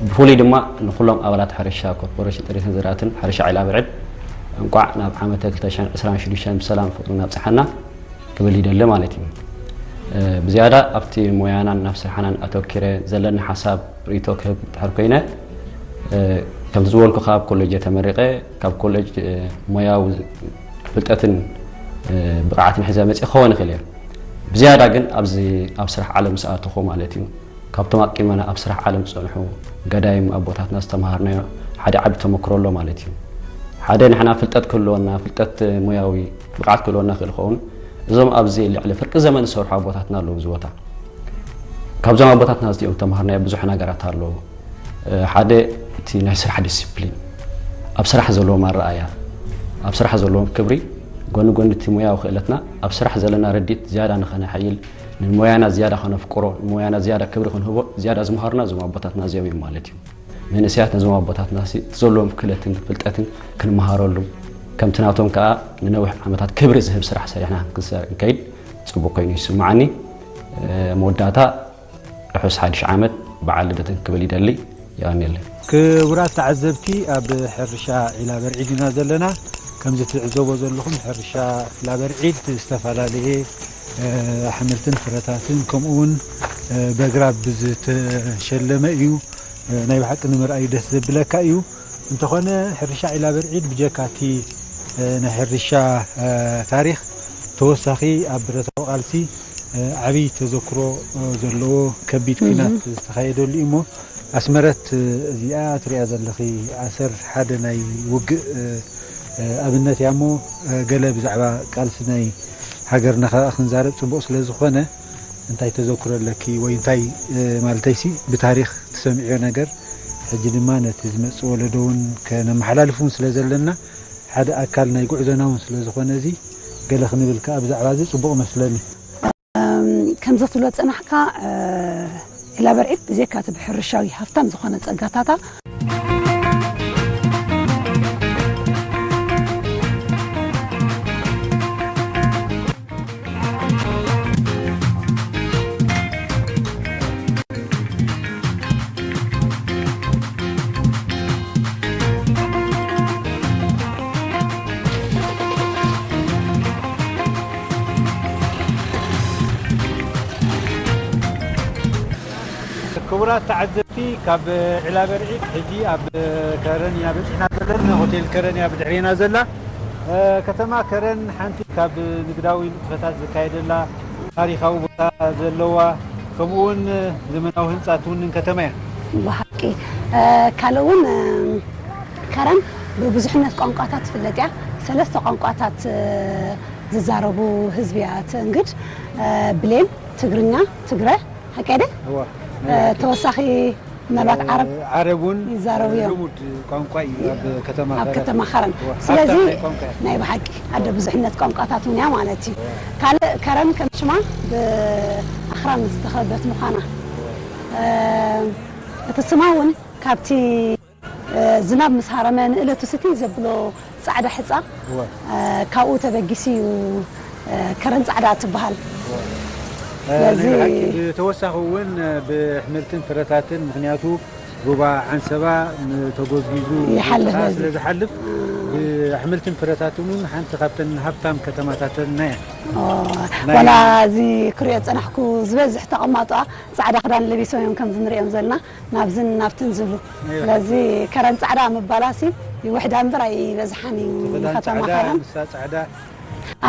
ብፍሉይ ድማ ንኹሎም ኣባላት ሕርሻ ኮርፖሬሽን ጥሪትን ዝራእትን ሕርሻ ዒላ በርዕድ እንቋዕ ናብ ዓመተ ክልተ ሽሕን ዕስራን ሽዱሽተን ብሰላም ፍቕርን ኣብጽሓና ክብል ይደሊ ማለት እዩ። ብዝያዳ ኣብቲ ሞያናን ናብ ስርሓናን ኣተኪረ ዘለኒ ሓሳብ ርእይቶ ክህብ ድሕር ኮይነ፣ ከምቲ ዝበልኩ ካብ ኮሌጅ ተመሪቐ ካብ ኮሌጅ ሞያዊ ፍልጠትን ብቕዓትን ሒዘ መፅእ ክኸውን ይኽእል እየ። ብዝያዳ ግን ኣብዚ ኣብ ስራሕ ዓለም ምስ ኣተኹ ማለት እዩ ካብቶም ኣቂመና ኣብ ስራሕ ዓለም ዝፀንሑ ገዳይም ኣቦታትና ዝተምሃርናዮ ሓደ ዓቢ ተመክሮ ኣሎ ማለት እዩ። ሓደ ንሕና ፍልጠት ክህልወና ፍልጠት ሞያዊ ብቕዓት ክህልወና ክእል ኸውን እዞም ኣብዚ ልዕሊ ፍርቂ ዘመን ዝሰርሑ ኣቦታትና ኣለዉ እዚ ቦታ። ካብዞም ኣቦታትና እዚኦም ተምሃርናዮ ብዙሕ ነገራት ኣለዉ። ሓደ እቲ ናይ ስራሕ ዲስፕሊን ኣብ ስራሕ ዘለዎም ኣረኣእያ፣ ኣብ ስራሕ ዘለዎም ክብሪ፣ ጎኒ ጎኒ እቲ ሞያዊ ክእለትና፣ ኣብ ስራሕ ዘለና ርድኢት ዝያዳ ንኸነሐይል፣ ንሞያና ዝያዳ ከነፍቅሮ፣ ንሞያና ዝያዳ ክብሪ ክንህቦ፣ ዝያዳ ዝመሃሩና እዞም ኣቦታትና እዚኦም እዮም ማለት እዩ። መንእሰያት ነዞም ኣቦታትና ሲ-፣ እቲ ዘለዎም ክእለትን ፍልጠትን ክንመሃረሉ፣ ከምቲ ናቶም ከኣ ንነዊሕ ዓመታት ክብሪ ዝህብ ስራሕ ሰሪሕና ክንክሰ-፣ ክንከይድ ጽቡቕ ኮይኑ ይስምዓኒ። መወዳእታ ርሑስ ሓድሽ ዓመት በዓል ልደትን ክብል ይደሊ። የቐንየለይ። ክቡራት ተዓዘብቲ፣ ኣብ ሕርሻ ዒላ በርዒድ ኢና ዘለና። ከምዚ ትዕዘቦ ዘለኹም፣ ሕርሻ ዒላ በርዒድ ዝተፈላለየ፣ እ፣ ኣሕምልትን ፍረታትን፣ ከምኡ እውን፣ እ፣ በግራብ ብዝተሸለመ እዩ። እ፣ ናይ ብሓቂ ንምርኣዩ ደስ ዘብለካ እዩ። እንተኾነ፣ ሕርሻ ዒላ በርዒድ ብጀካ እቲ፣ እ፣ ናይ ሕርሻ፣ እ፣ ታሪኽ፣ ተወሳኺ ኣብ ብረታዊ ቃልሲ፣ እ፣ ዓብዪ ተዘክሮ፣ እ፣ ዘለዎ ከቢድ ኲናት ዝተኻየደሉ እዩ እሞ፣ ኣስመረት፣ እ፣ እዚኣ ትሪኣ ዘለኺ ኣሰር ሓደ ናይ ውግእ፣ እ፣ እ፣ ኣብነት እያ እሞ፣ እ፣ ገለ ብዛዕባ ቃልሲ ናይ ሃገርና ከኣ ክንዛረብ ጽቡቕ ስለ ዝኾነ፣ እንታይ ተዘክሮ ኣለኪ ወይ እንታይ፣ እ፣ ማለተይሲ ብታሪኽ ትሰምዕዮ ነገር፣ ሕጂ ድማ ነቲ ዝመጽእ ወለዶ እውን ከነመሓላልፍ እውን ስለ ዘለና፣ ሓደ ኣካል ናይ ጉዕዞና እውን ስለ ዝኾነ፣ እዚ ገለ ክንብል ከኣ ብዛዕባ እዚ ጽቡቕ መስለኒ። እም፣ ከምዚ ክትብሎ ዝጸናሕካ፣ እ፣ ዒላ በርዒድ ብዘይካ እቲ ብሕርሻዊ ሃፍታም ዝኾነ ጸጋታታ፣ ክቡራት ተዓዘብቲ፣ ካብ ዒላ በርዒድ ሕጂ ኣብ ከረን ኢና በጺሕና ዘለና። ሆቴል ከረን እያ ብድሕሬና ዘላ። እ፣ ከተማ ከረን ሓንቲ ካብ ንግዳዊ ንጥፈታት ዝካየደላ ታሪኻዊ ቦታ ዘለዋ፣ ከምኡ እውን ዘመናዊ ህንጻ ትውንን ከተማ እያ። ብሓቂ፣ እ፣ ካልእ እውን፣ እ፣ ከረን ብብዙሕነት ቋንቋታት ትፍለጥ እያ። ሰለስተ ቋንቋታት፣ እ፣ ዝዛረቡ ህዝቢ እያ ተንግድ። እ፣ ብሌን፣ ትግርኛ፣ ትግረ፣ ሓቂ ድየ? እዋ፣ እ፣ ናይ ተወሳኺ ምናልባት ዓረብ ዓረብ እውን ይዛረቡ እዮም። ልሙድ ቋንቋ እዩ ኣብ ከተማ ኣብ ከረን። ከተማ ከረን። እዋ፣ ስለዚ ሃብታም ናይ ቋንቋ እያ። ናይ ብሓቂ ኣደ ብዙሕነት ቋንቋታት እውን እያ ማለት እዩ። ካልእ ከረን ከም ሽማ ብኣኽራን ዝተኸበበት ምዃና፣ እ፣ እቲ ስማ እውን ካብቲ፣ እ፣ ዝናብ ምስ ሃረመ ንእለቱ ስቲ ዘብሎ ጻዕዳ ሕጻ፣ እዋ። እ፣ ካብኡ ተበጊሱ እዩ፣ እ፣ ከረን ጻዕዳ ትበሃል። እዋ። እ፣ ስለዚ ናይ ብሓቂ ብተወሳኺ እውን፣ እ፣ ብኣሕምልትን ፍረታትን፣ ምኽንያቱ ሩባ ዓንሰባ ንተጎዝጊዙ ይሓልፍ ጥቓ በዚ። ስለ ዝሓልፍ፣ ብኣሕምልትን ፍረታትን እውን ሓንቲ ካብተን ሃብታም ከተማታትና እያ። ኦ፣ ናይ ዋላ እዚ ክሪኦ ዝጸናሕኩ ዝበዝሕ ተቐማጦኣ ጻዕዳ ክዳን ለቢሶም እዮም ከምዚ ንሪኦም ዘለና ናብዝን ናብትን ዝብሉ። እዮ። ስለዚ ከረን ጻዕዳ ምባላሲ ይውሕዳ እምበር ኣይበዝሓን እዩ እቲ ክዳን ንከተማ ጻዕዳ፣ ከረን። ንሳ ጻዕዳ።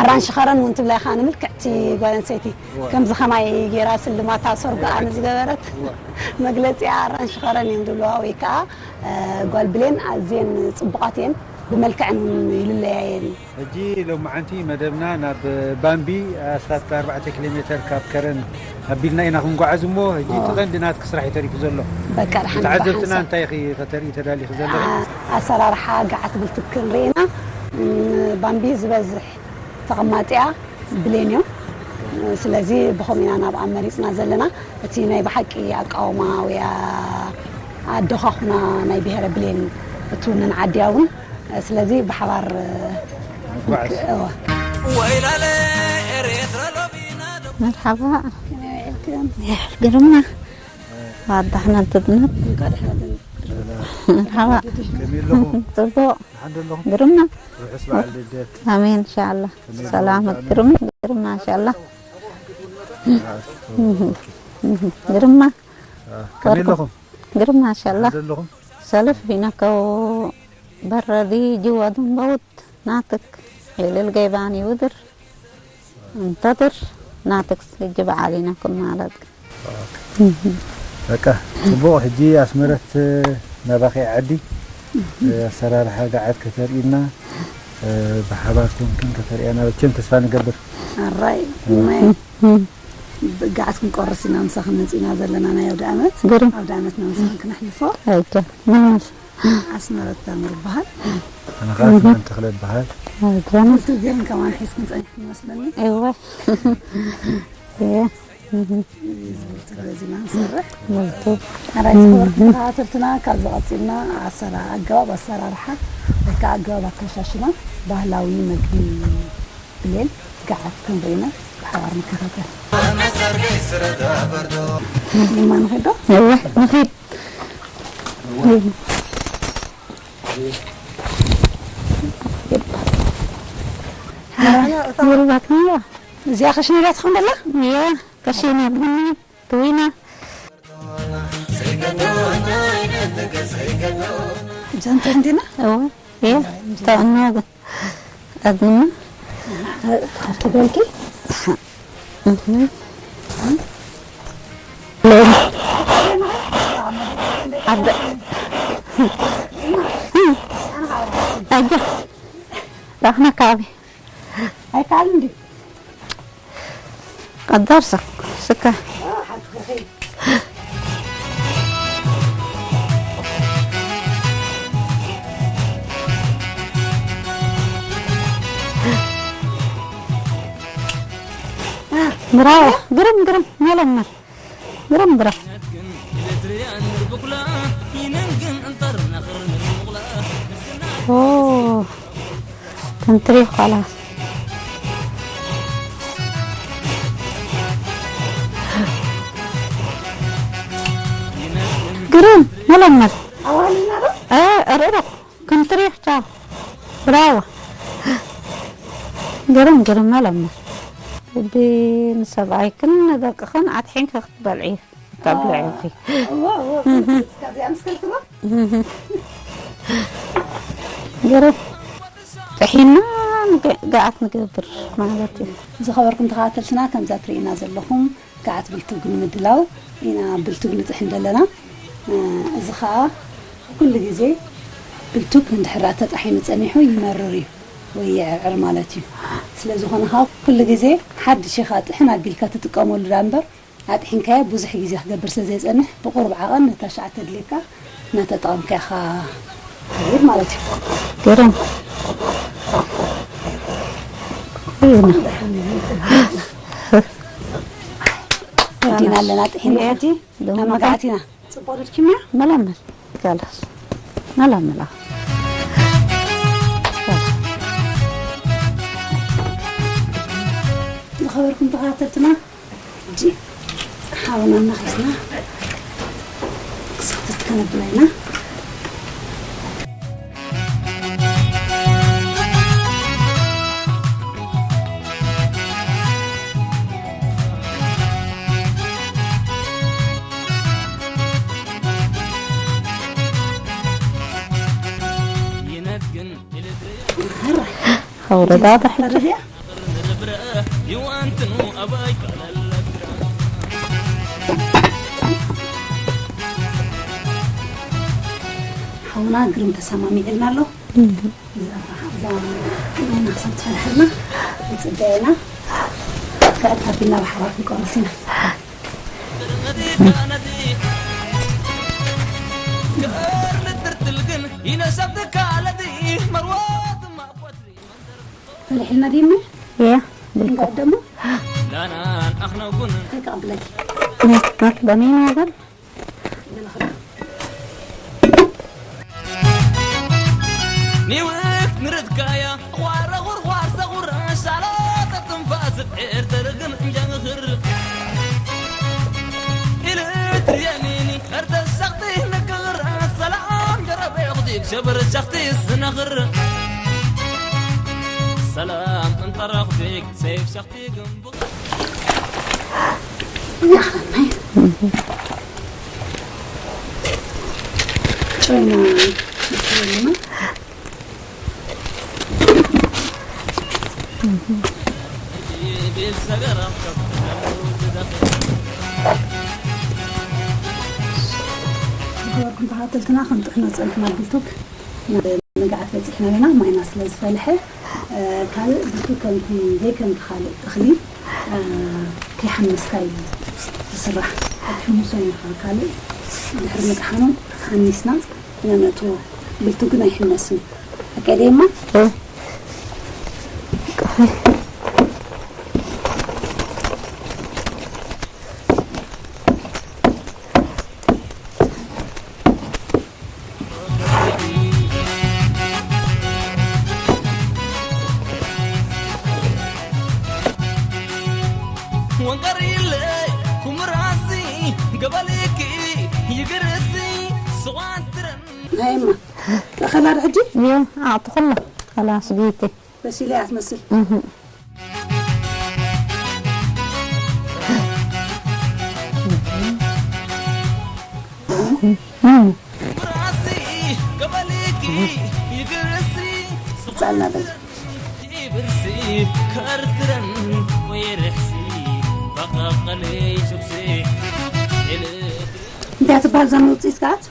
ኣራንሺ ከረን እውን ትብላ ኢኻ ንምልክዕቲ ጓል ኣንስተይቲ። እዋ። ከምዚ ከማይ ጌራ ስልማታ ሰርጎኣ እዋ። ንዝገበረት እዋ። መግለጺኣ ኣራንሺ ከረን እዮም ዝብልዋ ወይ ከኣ፣ እ፣ ጓል ብሌን ኣዝየን ጽቡቓት እየን፣ ብመልክዐን እውን ይልለያ እየን። ሕጂ ሎማዓንቲ መደብና ናብ ባምቢ ኣስታት ኣርባዕተ ኪሎ ሜተር ካብ ከረን ኣቢልና ኢና ክንጓዓዝ እሞ፣ ሕጂ ኦ። እቲ ቀንዲ ናትኪ ስራሕ እዩ ተሪፉ ዘሎ። በቃ፣ ድሓን ንተዓዘብትና ብሓንሳብ። እንታይ ኢኺ ከተርኢ ተዳሊኺ ዘለኺ? ኣ-፣ ኣሰራርሓ ገዓት ብልትክ ክንርኢ ኢና። እም፣ ባምቢ ዝበዝሕ ተቐማጢኣ ብሌን እዮም። ስለዚ ብኸምኡ ኢና ናብኣ መሪጽና ዘለና። እቲ ናይ ብሓቂ ኣቃውማ ወይ ኣደኻኹና ናይ ብሄረ ብሌን እትውንን ዓዲ እያ እውን። ስለዚ ብሓባር ንጓዓዝ። እወ። ወይላለ ኤርትራ ሎሚና ዶ- መርሓባ። ግርማ ዋዳሕና ትድነት። መርሓባ። ከመይ ኣለኹም? ጽቡቕ። ደሓን ዶ ኣለኹም? ግርማ። ርሑስ በዓል ልደት። ኣሜን፣ ኢንሻኣላህ። ከመይ ሰላም ኣለኹም? ግርም፣ ግርማ፣ ኢንሻኣላህ። ግርማ። ከመይ ኣለኹም? ግርማ፣ ኢንሻኣላህ። ደሓን ዶ ኣለኹም? ሰለፍ ቢናከው በረዲ ጅዋዱን በውት ናትክ ሄልል ገይባን ይውድር እንተድር ናትክ እጅ በዓሊና ክማለጥ። በቃ፣ ጽቡቕ። ሕጂ ኣስመረት፣ ናባኺ ዓዲ፣ ኣሰራርሓ ገዓት ከተርእይና፣ ብሓባር ኮንክን ከተርእያና መቸም ተስፋ ንገብር። ኣራይ፣ ማይ፣ ገዓት ክንቆርስ ኢና፣ ምሳኽን መጺና ዘለና ናይ ኣውደ ዓመት። ግርም። ኣውደ ዓመትና ምሳኽን ክነሕልፎ። ኣይከ፣ ምናልባት ኣስመረት ዳምር ይበሃል። ኣነ ኸዓ ስመን ተኽለ ይበሃል። ኣጆና። ዩቱብ ጌርና ከማን ሒዝክን ጸኒሕክን ይመስለኒ። እወ። እየ። እዚ ብልቱ ገዚና ንሰርሕ። ብልቱ። ኣራይ ዝኸበርኩም ተኸታተልትና፣ ካብዚ ቀጺልና ኣሰራ-፣ ኣገባብ ኣሰራርሓ ወይ ከዓ ኣገባብ ኣከሻሽና ባህላዊ መግቢ ብሌን ገዓት ክንርኢ ኢና። ብሓባር ንከታተል። እማ ንኺድ ዶ? እወ፣ ንኺድ። ይርባትኒ እያ። እዚኣ ከሽነ እያ ትኸውን ዘላ? እያ፣ ከሽነ ቡኒ፣ ትዊና። ጀንተ እንዲና? እወ፣ እየ፣ ተቐና ግን። ኣድንና። ኣብቲ በልኪ? እህ። ኣደ-፣ ኣደ-፣ ራሕና ካቢ። ኣይከኣልን ድዩ? ቀዳር ስክ-፣ ስከ። ብራቮ፣ ግርም፣ ግርም፣ መለመል። ግርም፣ ግርም። ኦ፣ ተንትሪ ኻላስ። ግርም፣ መለመል። እ፣ ርኡሩኽ። ክንትሪኽ ቻው። ብራቮ። ግርም፣ ግርም መለመል። ልቢ ንሰብኣይክን ንደቅኽን ኣጥሒንኪ ክትበልዒ፣ ተብልዒ ኢኺ። እወ፣ እወ፣ እህ። ካብዚኣ ምስ ከልክሎ? እህ። ግርም። ጥሒና ንገ-፣ ገዓት ንገብር ማለት እዩ። ዝኸበርኩም ተኸታተልትና፣ ከምዛ ትርእዩና ዘለኹም፣ ገዓት ብልቱግ ንምድላው ኢና ብልቱግ ንጥሕን ዘለና። እ፣ እዚ ኸኣ ኩሉ ግዜ ብልቱግ እንድሕር ተጣሒኑ ጸኒሑ ይመርር እዩ ወይ ይዕዕር ማለት እዩ። ስለ ዝኾነ ኸኣ ኩሉ ግዜ ሓድሽ ኢኻ ጥሕን ኣቢልካ ትጥቀመሉ ደኣ እምበር፣ ኣጥሒንካዮ ብዙሕ ግዜ ክገብር ስለ ዘይጸንሕ፣ ብቁሩብ ዓቐን ነታ ሸዓ ተድልየካ እናተጠቐምካ ኢኻ ትኸይድ ማለት እዩ። ገረም። ወዲና ኣለና፣ ጥሒና ሕጂ ናብ መግዓት ኢና። ጽቡቕ ድልኪምያ? መላመል። ካላስ። መላመል፣ ኣዎ። ዝኸበርኩም ተኸታተልትና፣ ሕጂ ሓውና እናኺስና ክስኽትት ከነብላ ኢና። ካብ ወረዳ ታሕቲ። ሓውና ግርም ተሰማሚዕልና ኣሎ። እዛ፣ እዛ ናይ ማሕሰብ ትፈልሐልና ንጽበየና። ከእታቢልና ብሓባር ክንቆርስ ኢና። ፈሊሕልና ድዩ እሞ? እየ። እንኳዕ ደሞ። እንታይ ክቐብለኪ? ናት በመይ ነገር? ኒውክ ንርትካያ ኳረ ኹርኳር ሰኹር ሻሎተ ትንፋስ ኤርተር ግን እንጀንኽር ኢልትር የሚኒ እርተ ሸኽቲ ንክኽር ሰላም ጀረበ ኹዚብ ሸብር ሸኽቲ ስነኽር ሰላም እንጠረኽቢክ ሰይፍ ሸኽቲ ግንቡ ጨና ይስለና። ዝኸበርኩም ተኸታተልትና፣ ከም ጥዕና ጸኒሕና ብልቱግ ንግዓት በጺሕና ኣለና። ማይና ስለ ዝፈልሐ፣ እ፣ ካልእ ብልቱግ ከምቲ፣ ዘይከምቲ ካልእ እኽሊ፣ እ፣ ከይሓመስካ እዩ ዝስራሕ። ክትሕምሶ ኢኻ። ካልእ ድሕሪ ምጥሓኑ ሓሚስና ኢና ነእትዎ። ብልቱ ግን ኣይሕነስን። ኣቀደማ ወንቀሪለ ኩምራሲ ገበሊኪ ይግርሲ ስዋትረን ናይማ ተኸላ ሕጂ እየ ኣዕጥኹላ። ከላስ ጌቴ በሲለ እያ ትመስል። እህ። ጻልና በል። እንታይ ትበሃል እዛ መውፅኢት ከዓት?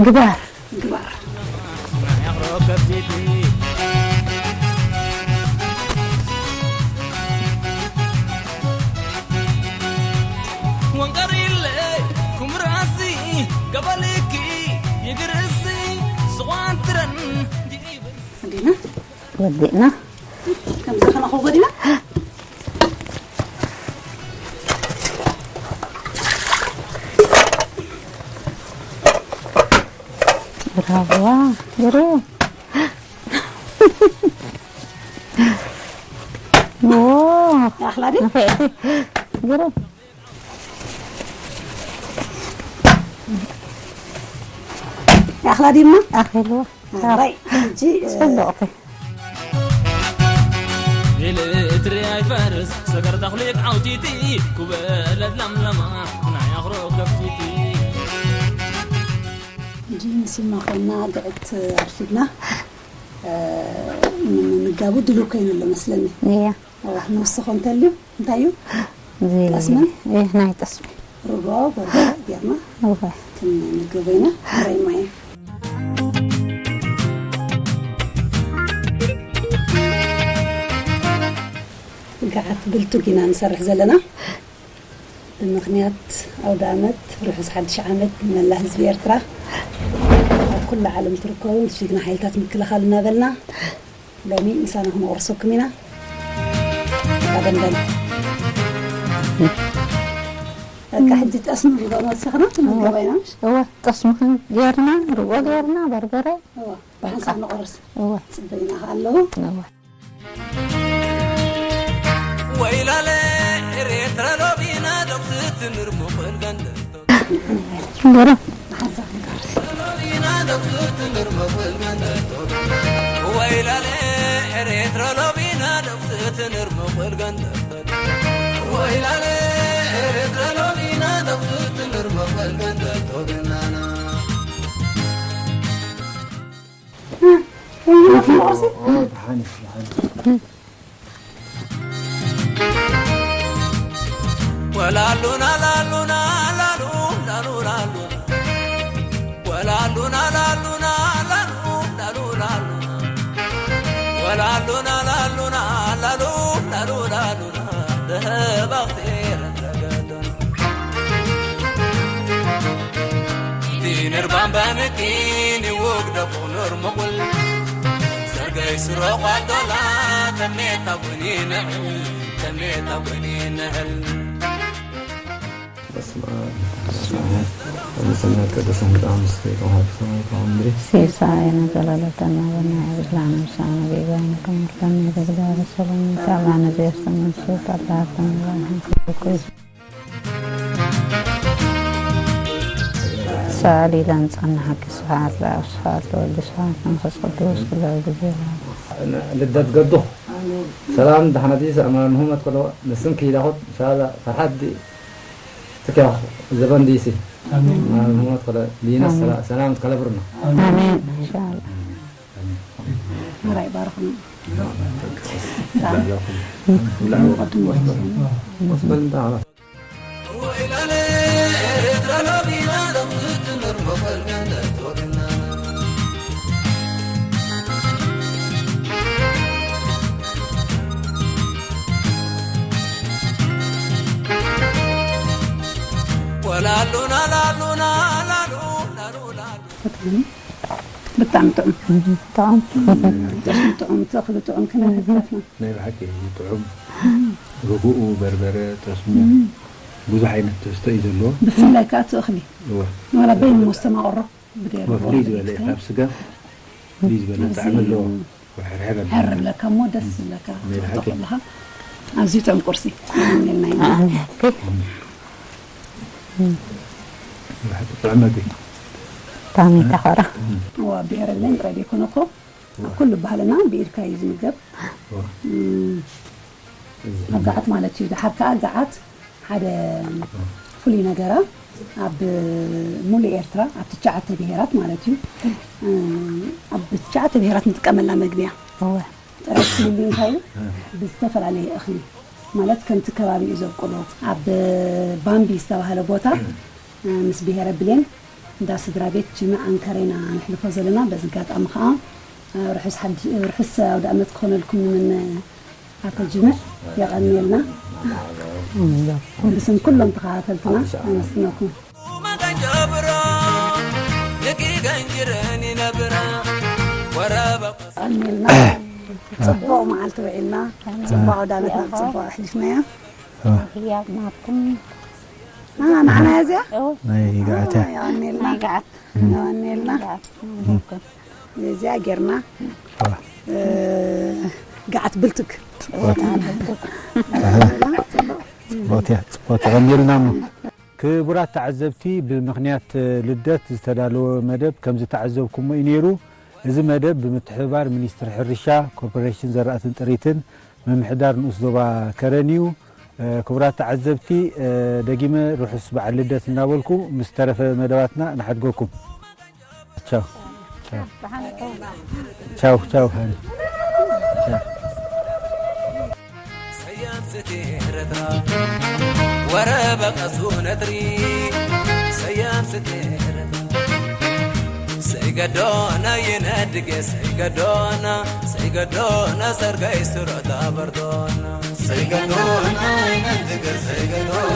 ግባር። ግባር። ወንቀሪለ ኩምራሲ ገበሊኪ ይግርሲ ስቋንትረን ዲብርሲ ኣዴና ወዲእና። ከምዚ ከነኸው ጎዲና። ብራቮ። ግሩም። ዎ። ኣኽላ ድዩ? ንፍዕቲ። ግሩም። ኣኽላ ድዩ እማ? ኣኺልዎ። ኣራይ፣ ሕጂ፣ እ፣ ጽቡቕቲ። ኢልትሪ ኣይፈርስ ሰገር ተኽሊት ዓውቲቲ ኩበለት ለምለማ ናይ ኣኽሮ ከፍቲቲ። ሕጂ ንሲማ ኮይና ድዕት ኣርፊድና፣ እ፣ ንምምጋቡ ድሉው ኮይኑ ኣሎ መስለኒ። እያ። እዋ፣ ንወስኾ እንተልዩ፣ እንታይ እዩ? እዚ ጠስሚ? እህ፣ ናይ ጠስሚ። ርጎ፣ በርበረ ጌርና እወ። ክንምገብ ኢና። ሕራይ ማይ። ግዓት ብልቱግ ኢና ንሰርሕ ዘለና። ብምኽንያት ኣውደ ኣመት ርሑስ ሓድሽ ዓመት ንመላ ህዝቢ ኤርትራ፣ ኣብ ኩሉ ዓለም ትርከቡ ምስ ጅግና ሓይልታት ምክልኻል እናበልና፣ ሎሚ ምሳና ክነቑርሰኩም ኢና። ኣደንደን። በቃ ሕጂ ጠስሚ ርጎ ወሰኽና ክንምገባ ኢና፣ ምሽ? እወ፣ ጠስሚ ጌርና፣ ርጎ ጌርና፣ በርበረ። እወ፣ ብሓንሳብ ንቑርስ። እወ። ጽበዩና ከኣ ኣለዉ። እወ። ወይላለ ኤሬትራ ሎቢና ዶብ ስትምር ሙቕል ገንደል። ገረ። ወላሉና ላሉና ላሉ ላሉ ላሉ ወላሉና ላሉና ላሉ ላሉ ላሉ ወላሉና ላሉና ላሉ ላሉ ላሉ ደህባኽቴር ረገዶን ዲነር ባምባንኪን ይወግደ ቁኑር ምቑል ሰርገይ ስሮ ቋዶላ ተሜታ ቡኒ ንዕል ተሜታ ቡኒ ንዕል በስመ አብ ወወልድ ወመንፈስ ቅዱስ አሐዱ አምላክ። ሰማይ ከሆነ ሰማይ ከምድሪ ሲሳየነ ዘለለተና በና ብላነ ምሳነ ጌጋነ ከመርተነ በግዳረ ሰሎሚ ታባነ ዘየስተመንሱ ጠባተነ ላነ ኩኩይ ሰኣሊ ለምጻና ሓቂ ስብሓት ለኣብ ስብሓት ለወልድ ስብሓት መንፈስ ቅዱስ ክላዊ ግዜ ልደት ገዱ ሰላም ዳሕና ዲስ ኣማን ምሁመት ከሎ ንስም ክኢላኹት ኢንሻላ ፈርሓት ዲ ትኪያኹ ዘበን ዲሲ ኣማን ምሁመት ከሎ ሊና ሰላም ከለብርና ኣሜን ኢንሻላ ምራይ ባርኹም ወላሉና ላሉና ላሉ ላሉ ላሉ ብጣዕሚ ጥዑም። ጥዑም። ጠስሚ ጥዑም፣ ተኽሊ ጥዑም፣ ከመይ ከፍከፍና። ናይ ብሓቂ እዩ ጥዑም። ርግኡ፣ በርበረ፣ ጠስሙ ብዙሕ ዓይነት ትሕዝቶ እዩ ዘለዎ። ብፍላይ ከዓ እቲ እኽሊ እወ። ዋላ በይኑ መስተማቕሮ ብደርቢ ፍልይ ዝበለ እዩ ካብ ስጋ ፍልይ ዝበለ ጣዕሚ ኣለዎ። ሕርሕር ሕር ብለካ እሞ ደስ ዝብለካ ናይ ብሓቂ። ትብለካ ኣዝዩ ጥዑም ቁርሲ። የቐንየልና ኢና። ኣሜን። ብሓቂ ጥዑም መግቢ። ብጣዕሚ ተኸራ። እዋ ብሄረ ብሌን ጥራይ ዘይኮነ እኮ ኣብ ኩሉ ባህልና ብኢድካ እዩ ዝምገብ። እም፣ ኣብ ገዓት ማለት እዩ። ድሓር ከዓ ገዓት ሓደ ፍሉይ ነገራ ኣብ ሙሉእ ኤርትራ ኣብ ትሽዓተ ብሄራት ማለት እዩ። እም፣ ኣብ ትሽዓተ ብሄራት ንጥቀመላ መግቢ እያ። እወ። ጥራይ ፍልልይ እንታይ እዩ? ብዝተፈላለየ እኽሊ ማለት ከምቲ ከባቢ እዩ ዘብቁሎ። ኣብ ባምቢ ዝተባህለ ቦታ ምስ ብሄረ ብሌን እንዳ ስድራ ቤት ጅምዕ ኣንከሬና ነሕልፎ ዘለና። በዚ ኣጋጣሚ ከዓ ርሑስ ሓድ- ርሑስ ኣውደ ዓመት ክኾነልኩም ንምነ። ኣቶ ጅምዕ የቐንየልና። ብስም ኩሎም ተኸታተልትና ኣመስግነኩም። ጀብራ ንቂ ገንጅረን ይነብራ ወረበ ቀንየልና። ፅቡቕ መዓልቲ ውዒልና፣ ፅቡቕ ኣውደ ዓመትና ፅቡቕ ኣሕሊፍናዮ። ህያብ ናትኩም አ፣ ንዓና እያ እዚኣ? እው ናይ ገዓት እያ። የቐንየልና። ናይ ገዓት የቐንየልና። ገዓት ናትኩም እዚኣ ጌርና እ፣ ገዓት ብልትግ ጽብቕቲ እያ፣ ጽብቕቲ። የቐንየልና እሞ። ክቡራት ተዓዘብቲ፣ ብምኽንያት ልደት ዝተዳለወ መደብ ከም ዝተዓዘብኩሞ እዩ ነይሩ። እዚ መደብ ብምትሕብባር ሚኒስትሪ ሕርሻ፣ ኮርፖሬሽን ዘራእትን ጥሪትን ምምሕዳር ንኡስ ዞባ ከረን እዩ። ክቡራት ተዓዘብቲ፣ ደጊመ ርሑስ በዓል ልደት እናበልኩ ምስ ተረፈ መደባትና ንሓድገኩም። ቻው። ቻው። ቻው፣ ቻው፣ ሃኒ። ቻው። ሰያም ስቴረትራ ወረ በቀሱ ነትሪ ሰያም ስቴረትራ ሰይገዶና የነድገ ሰይገዶና ሰይገዶና ሰርጋይ ስሮታ በርዶና ሰይገዶና የነድገ ሰይገዶና